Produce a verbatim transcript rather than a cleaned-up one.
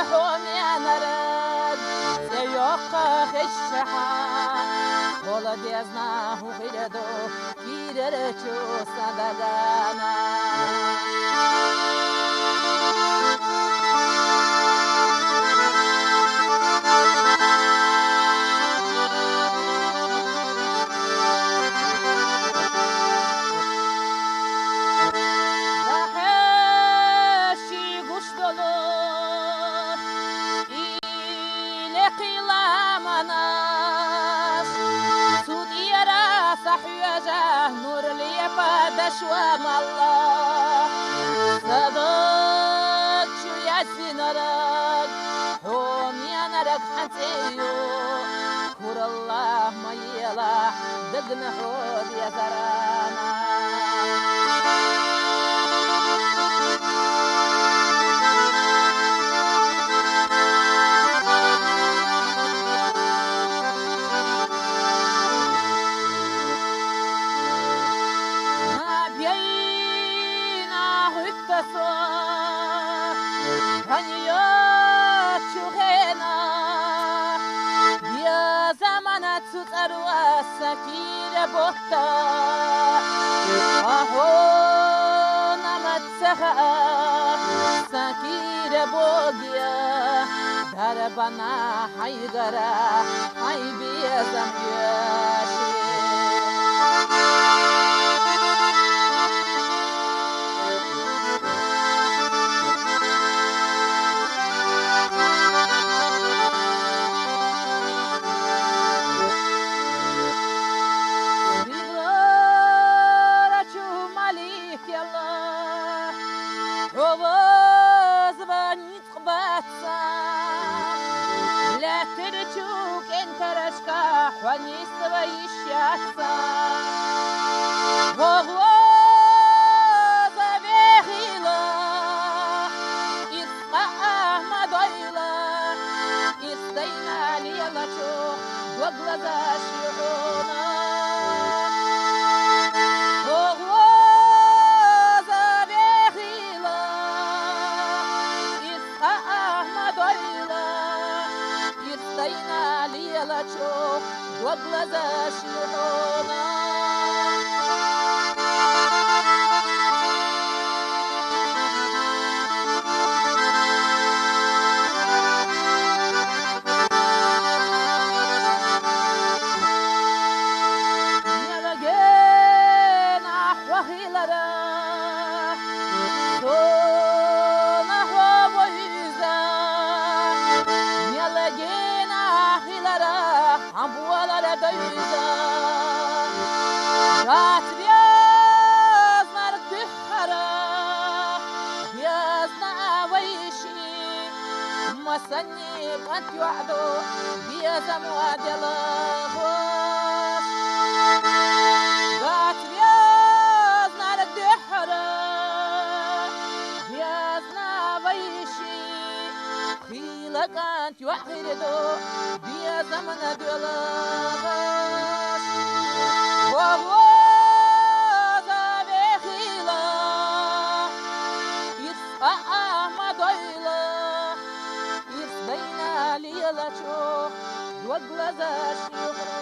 Хьо менараг, цӀе йоккха хезчахьа, хьола дезна хӀу хир ду, кийрара чу са дагана. Дахьа ши гуш долу и лекхила манас, цу тӀера са хьоьжа нур лепа дашва малла. Садак чу ясинараг, хьо менараг хьан цӀе ю, куралла ма ела, дагна хьо безарана. Набейна гӀуттаса, хьанийо чугӀена, я замана цу цӀарва сакира ботта. Ахьо намат саха сакира богия. Дарбана хьайгара, хьай безам яши. Дилара чу маликела, хьо вазва ницкъ баца. Лаьттара чу кӀентарашка хьо нисва йиш яца. ВогӀлоза вехила, исхъа а ма дойла, исдайна лелачу доглазаш юхьуна. ВогӀлоза вехила, исхъа а ма дойла, исдайна лелачу доглазаш юхьуна. Мелагена хьо хилара, сона хьо вайза. Мелагена хилара, хьан болара дайза. Гат везнарг дуьххьара, безна вайши. Масанни кӀант йоӀду, безам ва делахош. Гат везнарг дуьххьара, безна вайши. Хила кӀант йоӀ хир ду, безамна доьлахаш. ВогӀлоза вехила, исхъа а ма дойла, исдайна лелачу доглазаш юхьуна.